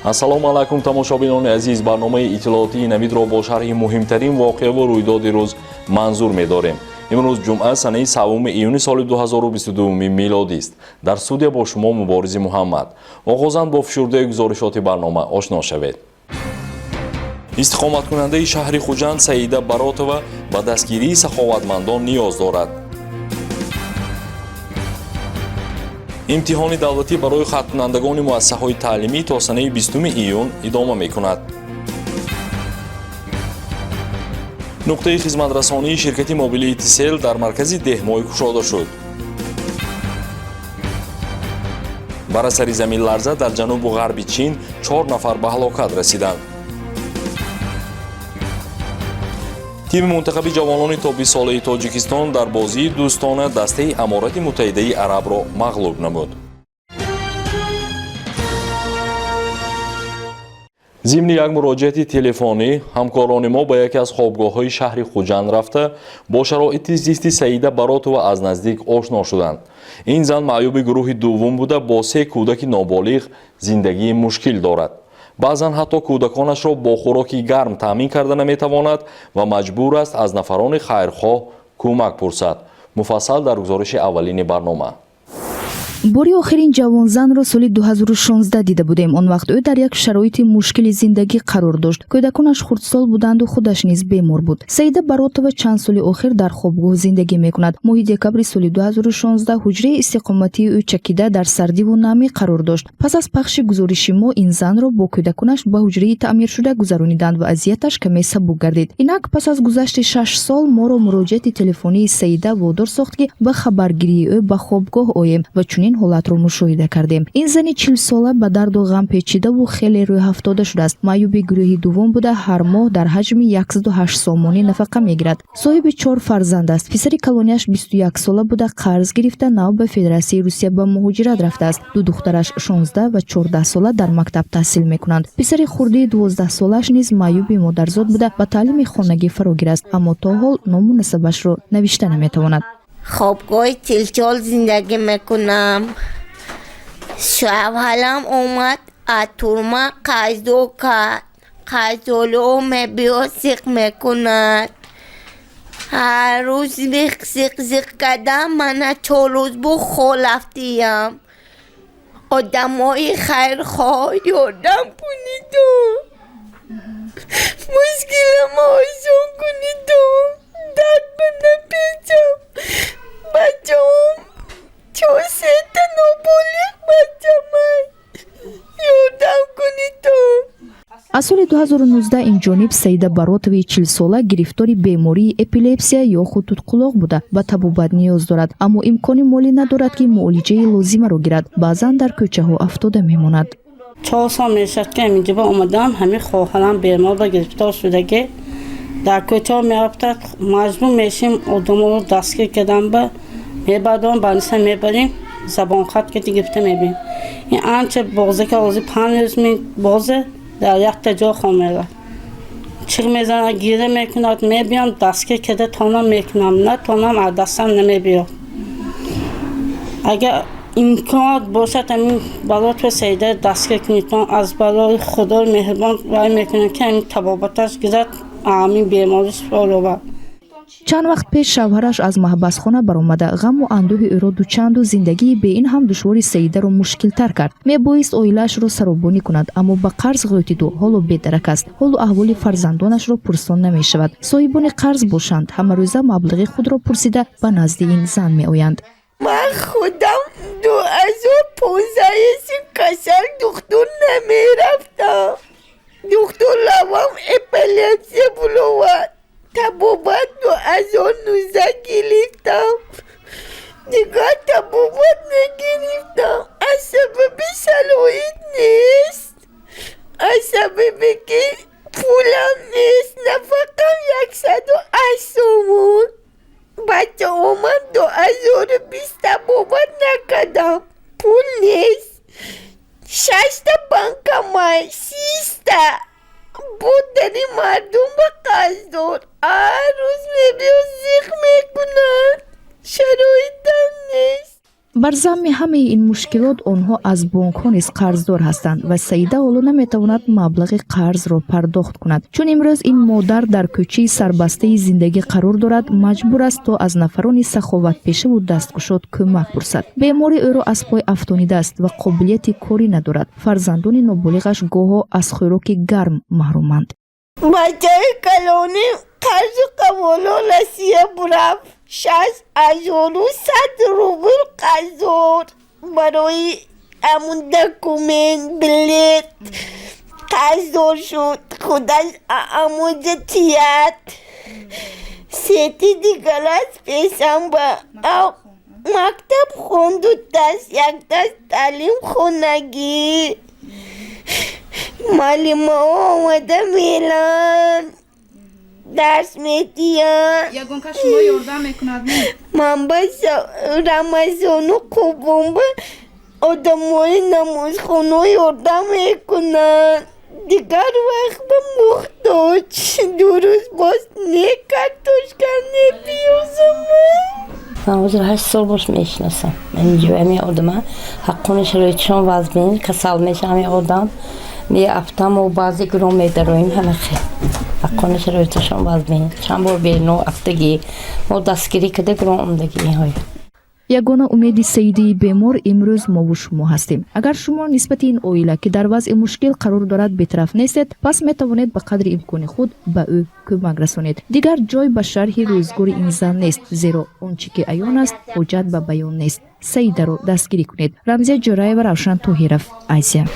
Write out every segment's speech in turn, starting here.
Ассалому алайкум, тамошобинони азиз. Барномаи иттилоотии Навидро бо шарҳи муҳимтарин воқеаву рӯйдоди рӯз манзур медорем. Имрӯз ҷумъа, санаи 3 июни соли 2022 милодист. Дар студия бо шумо Муборизи Муҳаммад. Оғозанд бо фишурдаи гузоришоти барнома ошно шавед. Истиқоматкунандаи шаҳри Хуҷанд Саида Баротова ба дастгирии саховатмандон ниёз дорад. Имтиҳони давлатӣ барои хатмкунандагони муассисаҳои таълимӣ то санаи 20 июн идома мекунад. Нуқтаи хизматрасонии ширкати мобилии Тисел дар маркази Деҳмой кушода шуд. Бар асари заминларза дар ҷанубу ғарби Чин чор нафар ба ҳалокат расиданд. Тими мунтахаби ҷавонони то 20 солаи Тоҷикистон дар бозии дӯстона дастаи Аморати Муттаҳидаи Арабро мағлуб намуд. Зимни як муроҷиати телефонӣ ҳамкорони мо ба яке аз хобгоҳҳои шаҳри Хуҷанд рафта, бо шароити зисти Саида Баротова аз наздик ошно шуданд. Ин зан маъюби гурӯҳи дуввум буда, бо се кӯдаки ноболиғ зиндагии мушкил дорад. Баъзан ҳатто кӯдаконашро бо хӯроки гарм таъмин карда наметавонад ва маҷбур аст аз нафарони хайрхоҳ кӯмак пурсад. Муфассал дар гузориши аввалини барнома. Бори охирин ҷавонзанро соли 2016 дида будем. Он вақт ӯ дар як шароити мушкили зиндагӣ қарор дошт. Кӯдаконаш хурдсол буданду худаш низ бемор буд. Саида Баротова чанд соли охир дар хобгоҳ зиндагӣ мекунад. Моҳи декабри соли 2016 ҳуҷраи истиқоматии ӯ чакида, дар сардиву намӣ қарор дошт. Пас аз пахши гузориши мо ин занро бо кӯдаконаш ба ҳуҷраи таъмиршуда гузарониданд ва азияташ каме сабук гардид. Инак, пас аз гузашти 6 сол моро муроҷиати телефонии Саида водор сохт, ки ба хабаргирии ӯ ба хобгоҳ оем ва чунин ҳолатро мушоҳида кардем. Ин зани 40-сола ба дарду ғам печидаву хеле рӯҳафтода шудааст. Маъюби гурӯҳи дуввум буда, ҳар моҳ дар ҳаҷми 108 сомонӣ нафақа мегирад. Соҳиби чор фарзанд аст. Писари калонияш 21 сола буда, қарз гирифта, нав ба Федератсияи Русия ба муҳоҷират рафтааст. Ду духтараш 16 ва 14 сола дар мактаб таҳсил мекунанд. Писари хурдии 12-солааш низ маъюби модарзод буда, ба таълими хонагӣ фарогир аст, аммо то ҳол ному насабашро навишта наметавонад. Хобгоҳи Тилчол зиндагӣ мекунам. Шавҳарам омад, аз турма қарздор кард. Қарздорҳо мебиёд, зиқ мекунад. Ҳар рӯз зиқ, зиқ, зиқ кардам. Мана 4 рӯз бу холафтиям. Одамои хайрхоҳ, ёрдам куниду, мушкилама осон куниду, дард ба напечам. Бачаом чор, сета ноболиғ бачамай, ёрдам куниду. Аз соли 2019 ин ҷониб Саида Баротови 40-сола гирифтори бемории эпилепсия ё худ тутқулоқ буда, ба табобат ниёз дорад, аммо имкони молӣ надорад, ки муолиҷаи лозимаро гирад. Баъзан дар кӯчаҳо афтода мемонад. 4 сол мешавад, ки ҳаминҷоба омадам. Ҳамин хоҳарам бемор ба гирифтор шудагӣ, дар кӯчаҳо меафтад. Маҷбур мешем, одаморо дастгир кардан ба мебардорам, баниса мебарем, забонхат ки гирифта мебинем. Ин анча бозе ки ҳозир 5 рӯз бозе дар якта ҷо хом меравад, чиғ мезанад, гира мекунад. Мебиям, дастгир карда тонам мекунам, натонам, аз дастам намебиёд. Агар имконот бошад, ҳамин Баротова Саида дастгир кунедтон. Аз барои Худои меҳрибон вай мекунем, ки ҳамин табобаташ гирад, ҳамин бемориш шифо. Чанд вақт пеш шавҳараш аз маҳбасхона баромада, ғаму андӯҳи ӯро дучанду зиндагии бе ин ҳам душвори Саидаро мушкилтар кард. Мебоист оилаашро саробонӣ кунад, аммо ба қарз ғӯтиду ҳоло бедарак аст. Ҳолу аҳволи фарзандонашро пурсон намешавад. Соҳибони қарз бошанд, ҳамарӯза маблағи худро пурсида, ба назди ин зан меоянд. Ман худам 2015 касал, духтур намерафтам. Духтур лавам эпилепсия буловад. Табобат 2019 гирифтам, дигар табобат нагирифтам, аз сабаби шароит нест, аз сабабе ки пулам нест. Нафақам 108 сомон. Бачаомам 2020 табобат накардам, пул нест. Шашта банкамай, 30-та буд, дари мардум ба қарздор. Ҳар рӯз мебиёд, зиқ мекунад, шароитам нест. Бар замми ҳамаи ин мушкилот онҳо аз бонкҳо низ қарздор ҳастанд ва Саида ҳоло наметавонад маблағи қарзро пардохт кунад. Чун имрӯз ин модар дар кӯчаи сарбастаи зиндагӣ қарор дорад, маҷбур аст, то аз нафарони саховатпешаву дасткушод кӯмак пурсад. Беморӣ ӯро аз пой афтонидааст ва қобилияти корӣ надорад. Фарзандони ноболиғаш гоҳо аз хӯроки гарм маҳруманд. Бачаи калонӣ қарзу қаволо Россия бурафт, 6100 рубл қарздор, барои ҳамун документ, билет қарздор шуд. Худаш ҳамонҷа тият сети дигараш пешамба мактаб хонду даст якташ таълим хонагӣ, муаллимаҳо омада меланд, дарс медиҳанд. Ягон кас шумо ёрдам мекунад, не? Ман ба Рамазону Қурбонба одамои намозхоно ёрдам мекунанд, дигар вақт ба муҳтоҷ. 2 рӯз боз не картошка, не пиёзама. Ман ҳозир 8 сол бош мешиносам ҳами одама. Ҳаққони шароитшон вазмин, касал меша ҳами одам, меафтам, баъзе гурон медароем. Ҳама хел ҳаққони шароиташон вазмин, чанд бор берно афтагӣ, мо дастгирӣ карда гурон омдагиҳой. Ягона умеди Саидаи бемор имрӯз мову шумо ҳастем. Агар шумо нисбати ин оила, ки дар вазъи мушкил қарор дорад, бетараф нестед, пас метавонед ба қадри имкони худ ба ӯ кӯмак расонед. Дигар ҷой ба шарҳи рӯзгори ин зан нест, зеро он чӣ ки аён аст, ҳоҷат ба баён нест. Саидаро дастгирӣ кунед. Рамзия Ҷӯраева, Равшан Тоҳиров, Азия.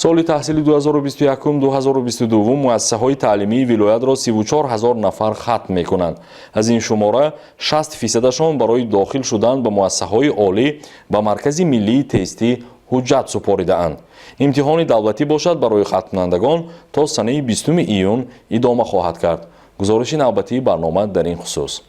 Соли таҳсили 2021-2022 муассисаҳои таълимии вилоятро 34 ҳазор нафар хатм мекунанд. Аз ин шумора 60 фисадашон барои дохил шудан ба муассисаҳои олӣ ба Маркази миллии тестӣ ҳуҷҷат супоридаанд. Имтиҳони давлатӣ бошад, барои хатмкунандагон то санаи 20 июн идома хоҳад кард. Гузориши навбатии барнома дар ин хусус.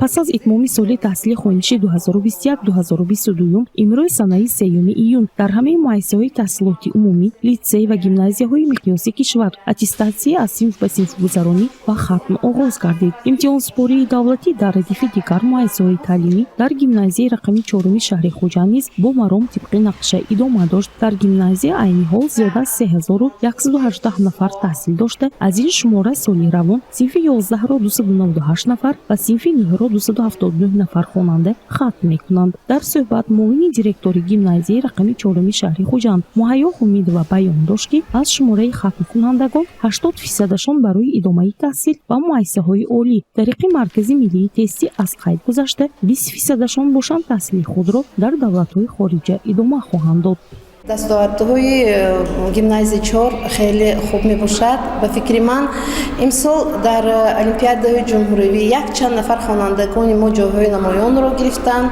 Пас аз итмоми соли таҳсили хониши 2021-2022, имрӯз санаи 3 июн дар ҳамаи муассисаҳои таҳсилоти умумӣ, литсей ва гимназияҳои миқёси кишвар аттестатсия аз синф ба синфгузаронӣ ва хатм оғоз гардид. Имтиҳонсупории давлатӣ дар радифи дигар муассисаҳои таълимӣ дар гимназияи рақами чоруми шаҳри Хуҷанд низ бо маром тибқи нақша идома дошт. Дар гимназия айни ҳол зиёда аз 3118 нафар таҳсил дошта, аз ин шумора соли равон синфи 11-ро 298 нафар ва синфи 9-ро 279 нафар хонанда хатм мекунанд. Дар суҳбат муовини директори гимназияи рақами чоруми шаҳри Хуҷанд Муҳайё Ҳумидова баён дошт, ки аз шумораи хатмкунандагон 80 фисадашон барои идомаи таҳсил ба муассисаҳои олӣ тариқи Маркази миллии тестӣ аз қайд гузашта, 20 фисадашон бошанд, таҳсили худро дар давлатҳои хориҷа идома хоҳанд дод. Дастовардҳои гимназияи чор хеле хуб мебошад. Ба фикри ман, имсол дар олимпиадаҳои ҷумҳуриявӣ якчанд нафар хонандагони мо ҷойҳои намоёнро гирифтанд.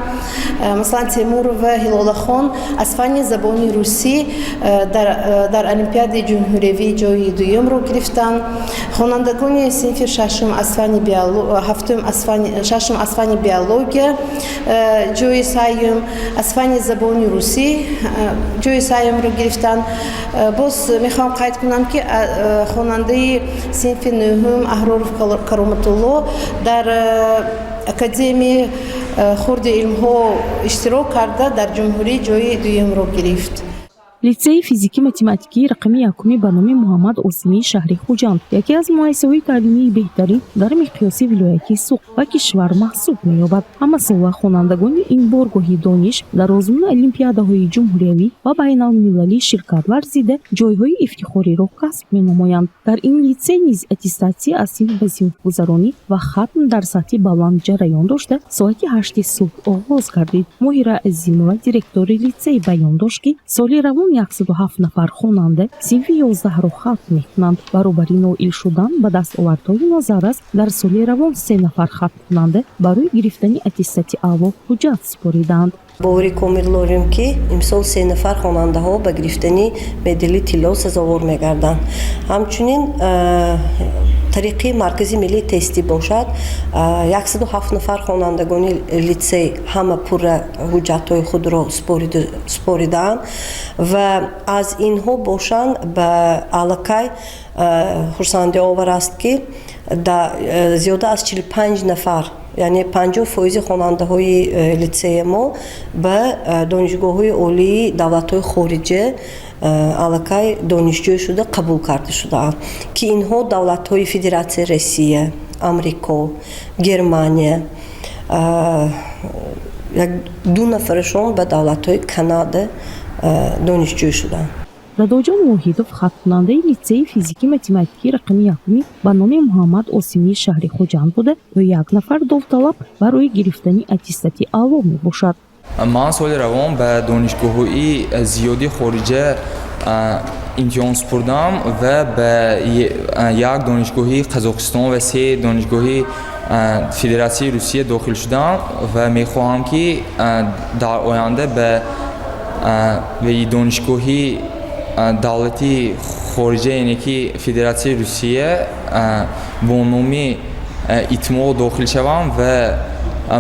Масалан, Темурова Ҳилолахон аз фанни забони русӣ дар олимпиадаи ҷумҳуриявӣ ҷойи дуюмро гирифтанд. Хонандагони синфи шашум аз фанни, ҳафтум аз фанни, шашум аз фанни биология ҷойи сеюм, аз фанни забони русӣ ҷойи сеюмро гирифтанд. Боз мехоҳам қайд кунам, ки хонандаи синфи нӯҳум Аҳроров Кароматулло дар академияи хурди илмҳо иштирок карда, дар ҷумҳурӣ ҷойи дуюмро гирифт. Литсеи физикӣ математикии рақами якуми ба номи Муҳаммад Осимии шаҳри Хуҷанд яке аз муассисаҳои таълимии беҳтарин дар миқёси вилояти Суғд ва кишвар маҳсуб меёбад. Ҳамасола хонандагони ин боргоҳи дониш дар озмуни олимпиадаҳои ҷумҳуриявӣ ва байналмилалӣ ширкат варзида, ҷойҳои ифтихориро касб менамоянд. Дар ин литсей низ аттестатсия аз синф ба синфгузаронӣ ва хатм дар сатҳи баланд ҷараён дошта, соати 8-и субҳ оғоз гардид. Моҳира Азимова, директори литсей, баён дошт, ки соли равон 107 нафар хонанда синфи 11-ро хатм мекунанд. Баробари ноил шудан ба дастовардҳои назаррас, дар соли равон се нафар хатмкунанда барои гирифтани аттестати аъло ҳуҷҷат супоридаанд. Бовари комил дорем, ки имсол се нафар хонандаҳо ба гирифтани медали тилло сазовор мегарданд. Ҳамчунин Тариқи Маркази миллии тестӣ бошад, 107 нафар хонандагони литсей ҳама пурра ҳуҷҷатҳои худро супоридаанд ва аз инҳо бошанд, ба аллакай хурсандиовар аст, ки зиёда аз 45 нафар, яъне 50% хонандаҳои литсеи мо ба донишгоҳҳои олии давлатҳои хориҷа аллакай донишҷӯ шуда қабул карда шудаанд, ки инҳо давлатҳои Федератсияи Россия, Амрико, Германия, як ду нафарашон ба давлатҳои Канада донишҷӯ шуданд. Дадоҷон Воҳидов хатмкунандаи литсеи физики математикии рақами якуми ба номи Муҳаммад Осимии шаҳри Хуҷанд буда, ӯ як нафар довталаб барои гирифтани аттестати аъло мебошад. Ман соли равон ба донишгоҳҳои зиёди хориҷа имтиҳон супурдам ва ба як донишгоҳи Қазоқистон ва се донишгоҳи Федератсияи Русия дохил шудам ва мехоҳам, ки дар оянда ба донишгоҳи давлати хориҷа, яъне ки Федератсияи Русия, бо номи ИТМО дохил шавам ва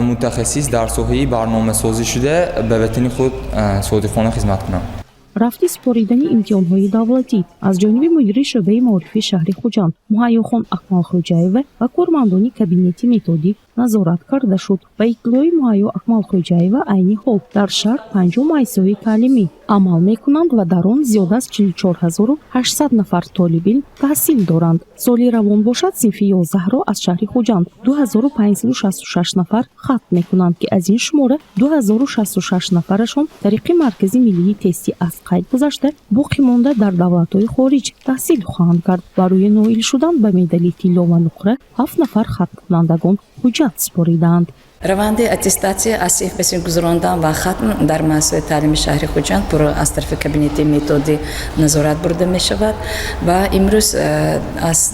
мутахассис дар соҳаи барномасозӣ шуда, ба ватани худ содиқона хизмат кунам. Рафти супоридани имтиҳонҳои давлатӣ аз ҷониби мудири шӯъбаи маорифи шаҳри Хуҷанд Муҳайёхон Акмалхӯҷаева ва кормандони кабинети методӣ назорат карда шуд. Ба иттилои Муҳайё Акмалхӯҷаева, айни ҳол дар шаҳр 50 муассисаҳои таълимӣ амал мекунанд ва дар он зиёда аз 44 800 нафар толибилм таҳсил доранд. Соли равон бошад, синфи 11-ро аз шаҳри Хуҷанд 2566 нафар хатм мекунанд, ки аз ин шумора 2066 нафарашон тариқи Маркази миллии тестӣ аз қайд гузашта, боқӣ монда дар давлатҳои хориҷ таҳсил хоҳанд кард. Барои ноил шудан ба медали тилло ва нуқра ҳафт нафар хатмкунандагон ҳуҷҷат супоридаанд. Раванди аттестатсия, аз синф ба синф гузарондан ва хатм дар муассисаи таълими шаҳри Хуҷанд пурра аз тарафи кабинети методӣ назорат бурда мешавад ва имрӯз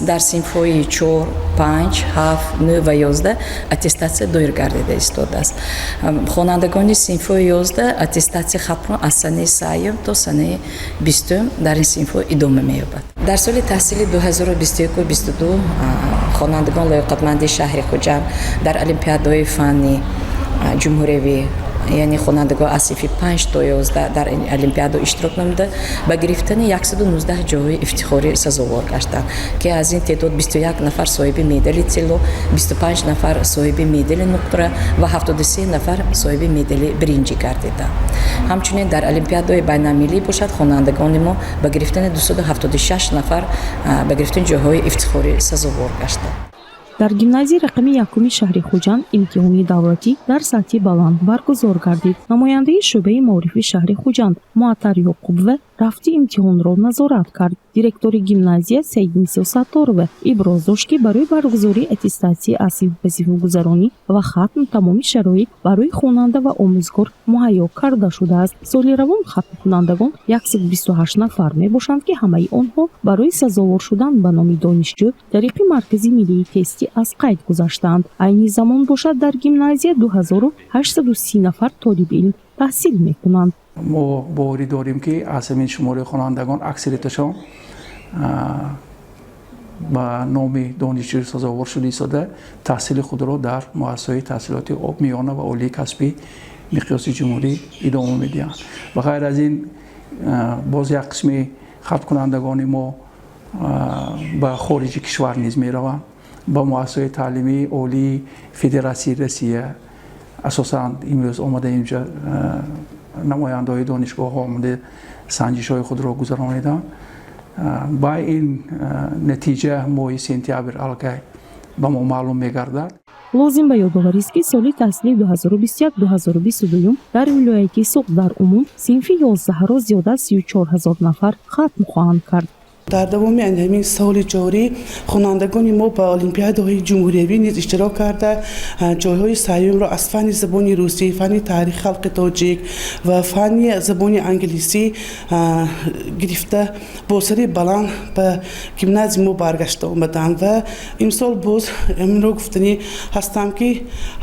дар синфҳои чор, панҷ, ҳафт, нӯ ва 11 аттестатсия доир гардида истодааст. Хонандагони синфҳои 11 аттестатсия хатмро аз санаи 3-юм то санаи 20-ум дар ин синфҳо идома меёбад. Дар соли таҳсили 2021-22 хонандагон лоёқатманди шаҳри Хуҷанд дар олимпиадаҳои фанни ҷумҳуриявӣ, яъне хонандагон аз синфи 5 то 11, дар ин олимпиада иштирок намуда, ба гирифтани 119 ҷойҳои ифтихорӣ сазовор гаштанд, ки аз ин теъдод 21 нафар соҳиби медали тилло, 25 нафар соҳиби медали нуқра ва 73 нафар соҳиби медали биринҷӣ гардиданд. Ҳамчунин дар олимпиадаҳои байналмилалӣ бошад, хонандагони мо ба гирифтани 276 нафар ба гирифтани ҷойҳои ифтихорӣ сазовор гаштанд. Дар гимназияи рақами якуми шаҳри Хуҷанд имтиҳони давлатӣ дар сатҳи баланд баргузор гардид. Намояндаи шӯъбаи маорифи шаҳри Хуҷанд Муаттар Ёқубова рафти имтиҳонро назорат кард. Директори гимназия Саиднисо Сатторова иброз дошт, ки барои баргузории аттестатсия, аз синф ба синф гузаронӣ ва хатм тамоми шароит барои хонанда ва омӯзгор муҳайё карда шудааст. Соли равон хатмкунандагон 128 нафар мебошанд, ки ҳамаи онҳо барои сазовор шудан ба номи донишҷӯ тариқи Маркази миллии тестӣ аз қайд гузаштаанд. Айни замон бошад, дар гимназия 2830 нафар толиби илм таҳсил мекунанд. Мо боварӣ дорем, ки аз ҳамин шумораи хонандагон аксарияташон ба номи донишҷӯ сазовор шуда истода, таҳсили худро дар муассисаҳои таҳсилоти миёна ва олии касбӣ миқёси ҷумҳурӣ идома медиҳанд. Ба ғайр аз ин, боз як қисми хатмкунандагони мо ба хориҷи кишвар низ мераванд, ба муассисаҳои таълимии олии Федератсияи Россия. Асосан имрӯз омада инҷа намояндаҳои донишгоҳҳо омада, санҷишҳои худро гузарониданд. Ба ин натиҷа моҳи сентябр аллакай ба мо маълум мегардад. Лозим ба ёдоварист, ки соли таҳсили 2021-2022 дар вилояти Суғд дар умум синфи 11-ро зиёда аз 34 ҳазор нафар хатм хоҳанд кард. Дар давоми ҳамин соли ҷорӣ хонандагони мо ба олимпиадаҳои ҷумҳуриявӣ низ иштирок карда, ҷойҳои сеюмро аз фанни забони русӣ, фанни таърихи халқи тоҷик ва фанни забони англисӣ гирифта, бо сари баланд ба гимназияи мо баргашта омаданд. Ва имсол боз инро гуфтанӣ ҳастам, ки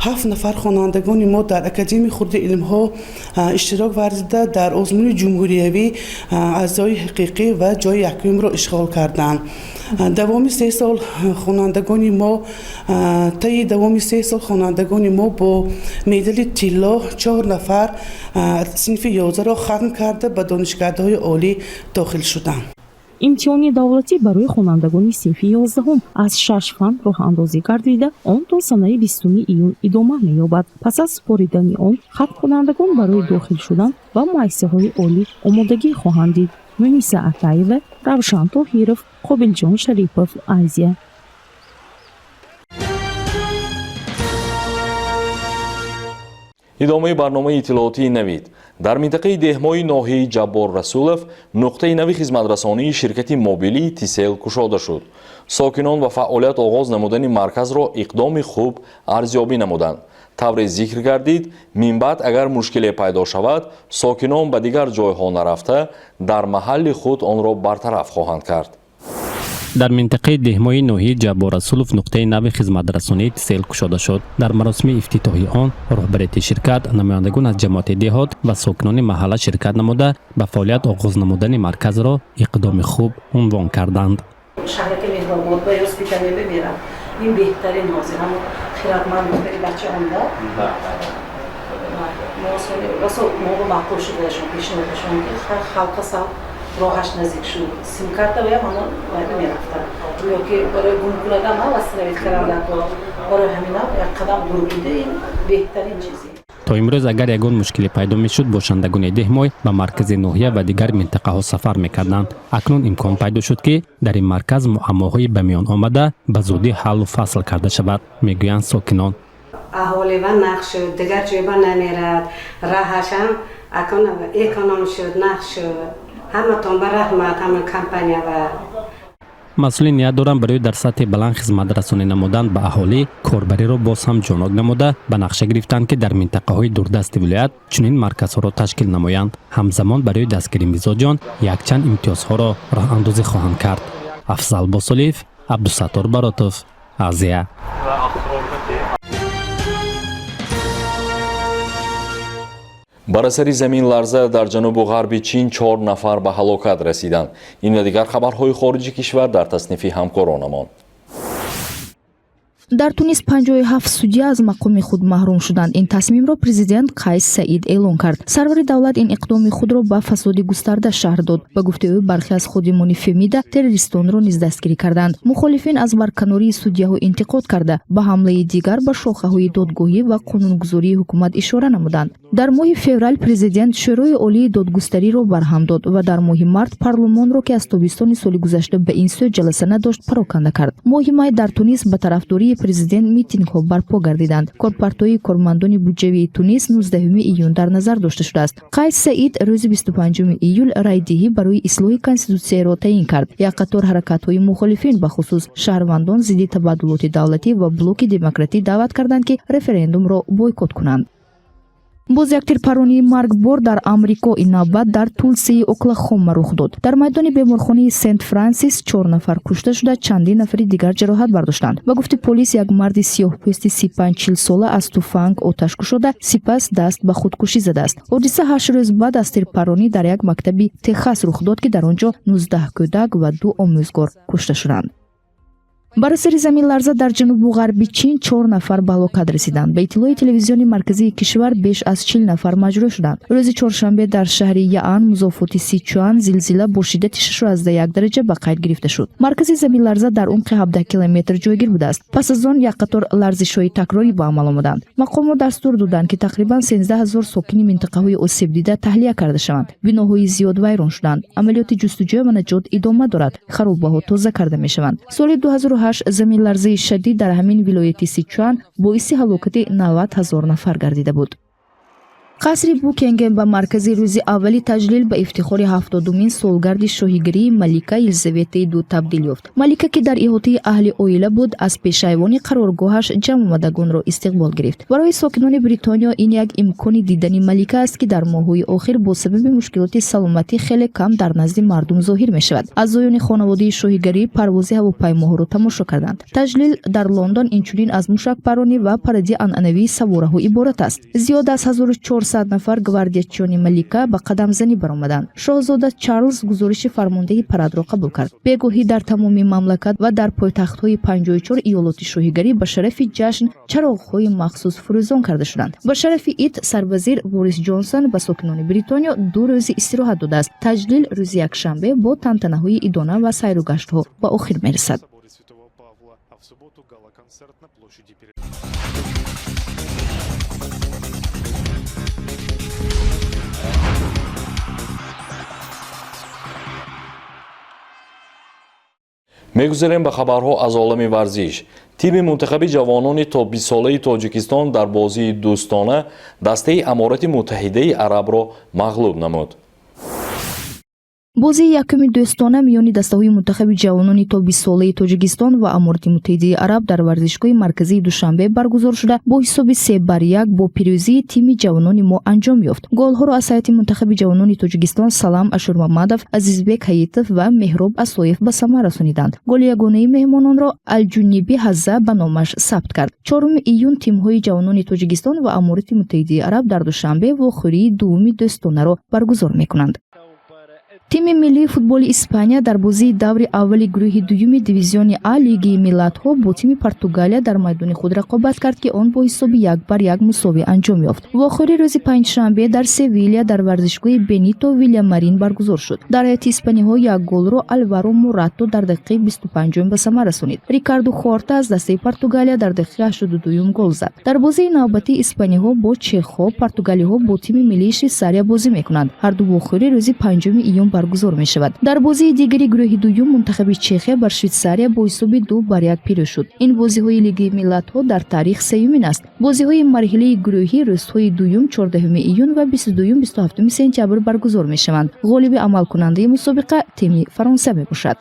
ҳафт нафар хонандагони мо дар Академияи хурди илмҳо иштирок варзида, дар озмуни ҷумҳуриявӣ аъзои ҳақиқӣ ва ҷои якумро Ишғол карданд. Давоми 3 сол хонандагони мо, таи давоми 3 сол хонандагони мо бо медали тилло 4 нафар синфи 11-ро хатм карда, ба донишгоҳҳои олӣ дохил шуданд. Имтиҳони давлатӣ барои хонандагони синфи 11-ум аз шаш фан роҳандозӣ гардида, он то санаи 20 июн идома меёбад. Пас аз супоридани он, хатмкунандагон барои дохил шудан ба муассисаҳои олӣ омодагӣ хоҳанд дид. Муниса Атаева, Равшан Тоҳиров, Қобилҷон Шарипов, Азия. Идомаи барномаи иттилоотии «Навид». Дар минтақаи Деҳмои ноҳияи Ҷаббор Расулов нуқтаи нави хизматрасонии ширкати мобилии «Тисел» кушода шуд. Сокинон ба фаъолият оғоз намудани марказро иқдоми хуб арзёбӣ намуданд. Тавре зикр гардид, минбаъд агар мушкиле пайдо шавад, сокинон ба дигар ҷойҳо нарафта, дар маҳалли худ онро бартараф хоҳанд кард. Дар минтақаи Деҳмои ноҳияи Ҷаббор Расулов нуқтаи нави хизматрасонии «Тисел» кушода шуд. Дар маросими ифтитоҳи он роҳбарияти ширкат, намояндагон аз ҷамоати деҳот ва сокинони маҳалла ширкат намуда, ба фаъолият оғоз намудани марказро иқдоми хуб унвон карданд. Шаҳраки Меҳробод ба госпитале бимирам, ин беҳтарин. Ҳозир ҳамо хиратманд духтари бача омда, мо маъқул шудашон пешниҳодашон, ки халқа сал роҳаш наздик шуд. Симкарта ваям ҳамон вайда мерафта ё ки барои гум кунадам ҳа восстановить кардан, барои ҳаминам як қадам дур буда, ин беҳтарин чизе. То имрӯз агар ягон мушкиле пайдо мешуд, бошандагони Деҳмой ба маркази ноҳия ва дигар минтақаҳо сафар мекарданд. Акнун имкон пайдо шуд, ки дар ин марказ муаммоҳои ба миён омада ба зудӣ ҳаллу фасл карда шавад, мегӯянд сокинон. Аҳолӣ ва нақ шуд, дигар ҷойба намерад, раҳашам акун эконом шуд, нақ шуд. Ҳаматон ба раҳмат, ҳама компания ва Масъулин ният доранд, барои дар сатҳи баланд хизматрасонӣ намудан ба аҳолӣ корбариро боз ҳам ҷонок намуда, ба нақша гирифтанд, ки дар минтақаҳои дурдасти вилоят чунин марказҳоро ташкил намоянд. Ҳамзамон барои дастгирии мизоҷон якчанд имтиёзҳоро роҳандозӣ хоҳанд кард. Афзал Босолиев, Абдусаттор Баротов, Азия. Бар асари заминларза дар ҷанубу ғарби Чин чор нафар ба ҳалокат расиданд. Ин ва дигар хабарҳои хориҷи кишвар дар таснифи ҳамкоронамон. Дар Тунис 57 судья аз мақоми худ маҳрум шуданд. Ин тасмимро президент Қайс Саид эълон кард. Сарвари давлат ин иқдоми худро ба фасоди густарда шарҳ дод. Ба гуфтаи ӯ, бархе аз ходимони Фемида террористонро низ дастгирӣ карданд. Мухолифин аз барканории судьяҳо интиқод карда, ба ҳамлаи дигар ба шохаҳои додгоҳӣ ва қонунгузории ҳукумат ишора намуданд. Дар моҳи феврал президент Шӯрои олии додгустариро барҳам дод ва дар моҳи март парлумонро, ки аз тобистони соли гузашта ба ин сӯ ҷаласа надошт, пароканда кард. Моҳи май дар Тунис ба тарафдории президент митингҳо барпо гардиданд. Корпартоии кормандони буҷавии Тунис 19 июн дар назар дошта шудааст. Қайс Саид рӯзи 25 июл райдиҳӣ барои ислоҳи конститутсияро таъин кард. Як қатор ҳаракатҳои мухолифин, бахусус шаҳрвандон зидди табаддулоти давлатӣ ва блоки демократӣ, даъват карданд, ки референдумро бойкот кунанд. Боз як тирпаронии маргбор дар Амрико, ин навбат дар Тулсаи Оклахома рух дод. Дар майдони беморхонаи Сент Франсис чор нафар кушта шуда, чандин нафари дигар ҷароҳат бардоштанд. Ба гуфти полис, як марди сиёҳпӯсти 35-40 сола аз туфанг оташ кушода, сипас даст ба худкушӣ задааст. Ҳодиса 8 рӯз баъд аз тирпаронӣ дар як мактаби Техас рух дод, ки дар он ҷо 19 кӯдак ва ду омӯзгор кушта шуданд. Бар асари заминларза дар ҷанубу ғарби Чин чор нафар ба ҳалокат расиданд. Ба иттилои телевизиони марказии кишвар, беш аз 40 нафар маҷрӯҳ шуданд. Рӯзи чоршанбе дар шаҳри Яан, музофоти Сичуан, зилзила бо шиддати 6,1 дараҷа ба қайд гирифта шуд. Маркази заминларза дар умқи 17 километр ҷойгир будааст. Пас аз он як қатор ларзишҳои такрорӣ ба амал омаданд. Мақомот дастур доданд, ки тақрибан 13 ҳазор сокини минтақаҳои осебдида таҳлия карда шаванд. Биноҳои зиёд вайрон шуданд. Амалиёти ҷустуҷӯ ва наҷот идома дорад, харобаҳо тоза карда мешаванд. Соли 2008 заминларзаи шадид дар ҳамин вилояти Сичуан боиси ҳалокати 90 ҳазор нафар гардида буд. Қасри Букингем ба маркази рӯзи аввали таҷлил ба ифтихори 70-умин солгарди шоҳигарии малика Елизаветаи ду табдил ёфт. Малика, ки дар иҳотаи аҳли оила буд, аз пешайвони қароргоҳаш ҷамъомадагонро истиқбол гирифт. Барои сокинони Бритониё ин як имкони дидани малика аст, ки дар моҳҳои охир бо сабаби мушкилоти саломатӣ хеле кам дар назди мардум зоҳир мешавад. Аъзоёни хонаводаи шоҳигарӣ парвози ҳавопаймоҳоро тамошо карданд. Таҷлил дар Лондон инчунин аз мушакпаронӣ ва паради анъанавии савораҳо иборат аст. Зиёд аз 1400 400 нафар гвардиячиёни малика ба қадамзанӣ баромаданд. Шоҳзода Чарлз гузориши фармондеҳи парадро қабул кард. Бегоҳӣ дар тамоми мамлакат ва дар пойтахтҳои 54 иёлоти шоҳигарӣ ба шарафи ҷашн чароғҳои махсус фурӯзон карда шуданд. Ба шарафи ид сарвазир Борис Ҷонсон ба сокинони Бритониё 2 рӯзи истироҳат додааст. Таҷлил рӯзи якшанбе бо тантанаҳои идона ва сайру гаштҳо ба охир мерасад. Мегузарем ба хабарҳо аз олами варзиш. Тими мунтахаби ҷавонони то 20-солаи Тоҷикистон дар бозии дӯстона дастаи Аморати Муттаҳидаи Арабро мағлуб намуд. Бозии якуми дӯстона миёни дастаҳои мунтахаби ҷавонони то 20-солаи Тоҷикистон ва Аморати Муттаҳидаи Араб дар варзишгоҳи марказии Душанбе баргузор шуда, бо ҳисоби 3-1 бо пирӯзии тими ҷавонони мо анҷом ёфт. Голҳоро аз ҳайати мунтахаби ҷавонони Тоҷикистон Салам Ашурмамадов, Азизбек Ҳаитов ва Меҳроб Асоев ба самар расониданд. Голи ягонаи меҳмононро Алҷуниби Ҳазза ба номаш сабт кард. 4 июн тимҳои ҷавонони Тоҷикистон ва Аморати Муттаҳидаи Араб дар Душанбе вохӯрии дуввуми дӯстонаро баргузор мекунанд. Тими миллии футболи Испания дар бозии даври аввали гурӯҳи дуюми дивизиони А Лигии миллатҳо бо тими Португалия дар майдони худ рақобат кард, ки он бо ҳисоби 1-1 мусовӣ анҷом ёфт. Вохӯрӣ рӯзи панҷшанбе дар Севилия дар варзишгоҳи Бенито Вильямарин баргузор шуд. Дар ҳайати испаниҳо як голро Алваро Мурато дар дақиқаи 25 ба самар расонид. Рикардо Хорта аз дастаи Португалия дар дақиқаи 82 гол зад. Дар бозии навбатии испаниҳо бо чехҳо, португалиҳо бо тими миллии Швейсария бозӣ мекунанд. Ҳарду вохӯрӣ рӯзи 5 июн баргузор мешавад. Дар бозии дигари гурӯҳи дуюм мунтахаби Чехия бар Швейтсария бо ҳисоби 2-1 пирӯз шуд. Ин бозиҳои Лигаи миллатҳо дар таърих сеюмин аст. Бозиҳои марҳилаи гурӯҳӣ рӯзҳои дуюм 14 июн ва 22-27 сентябр баргузор мешаванд. Ғолиби амалкунандаи мусобиқа тими Фаронса мебошад.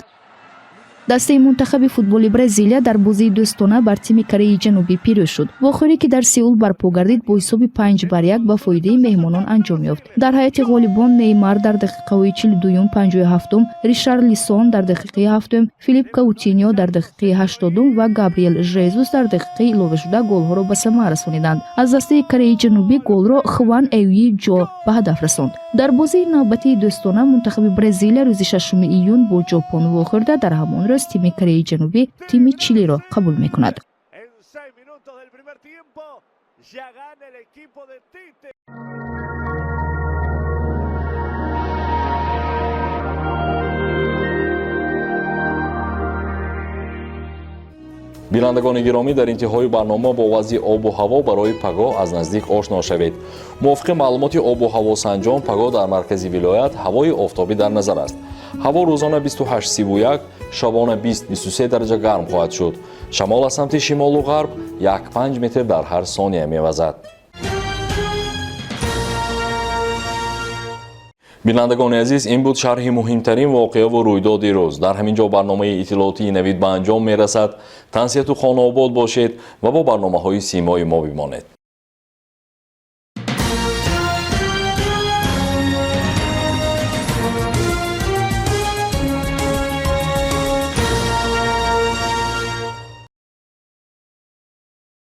Дастаи мунтахаби футболи Бразилия дар бозии дӯстона бар тими Кореяи Ҷанубӣ пирӯз шуд. Вохӯрӣ, ки дар Сеул барпо гардид, бо ҳисоби 5-1 ба фоидаи меҳмонон анҷом ёфт. Дар ҳайати ғолибон Неймар дар дақиқаҳои 42-юм, 57-ум, Ришарлисон дар дақиқаи 7-ум, Филип Каутиньо дар дақиқаи 80-ум ва Габриэл Жезус дар дақиқаи иловашуда голҳоро ба самар расониданд. Аз дастаи Кореяи Ҷанубӣ голро Хван Эюи Ҷо ба ҳадаф расонд. Дар бозии навбатии дӯстона мунтахаби Бразилия рӯзи 6 июн бо Ҷопон вохӯрда, дар ҳамон рӯз тими Кореяи Ҷанубӣ тими Чилиро қабул мекунад. Бинандагони гиромӣ, дар интиҳои барнома бо вазъи обу ҳаво барои пагоҳ аз наздик ошно шавед. Мувофиқи маълумоти обу ҳавосанҷон, пагоҳ дар маркази вилоят ҳавои офтобӣ дар назар аст. Ҳаво рӯзона 28-31, шабона 20-23 дараҷа гарм хоҳад шуд. Шамол аз самти шимолу ғарб 1,5 метр дар ҳар сония мевазад. Бинандагони азиз, ин буд шарҳи муҳимтарин воқеаву рӯйдоди рӯз. Дар ҳамин ҷо барномаи иттилоотии Навид ба анҷом мерасад. Тансиҳату хонаобод бошед ва бо барномаҳои симои мо бимонед.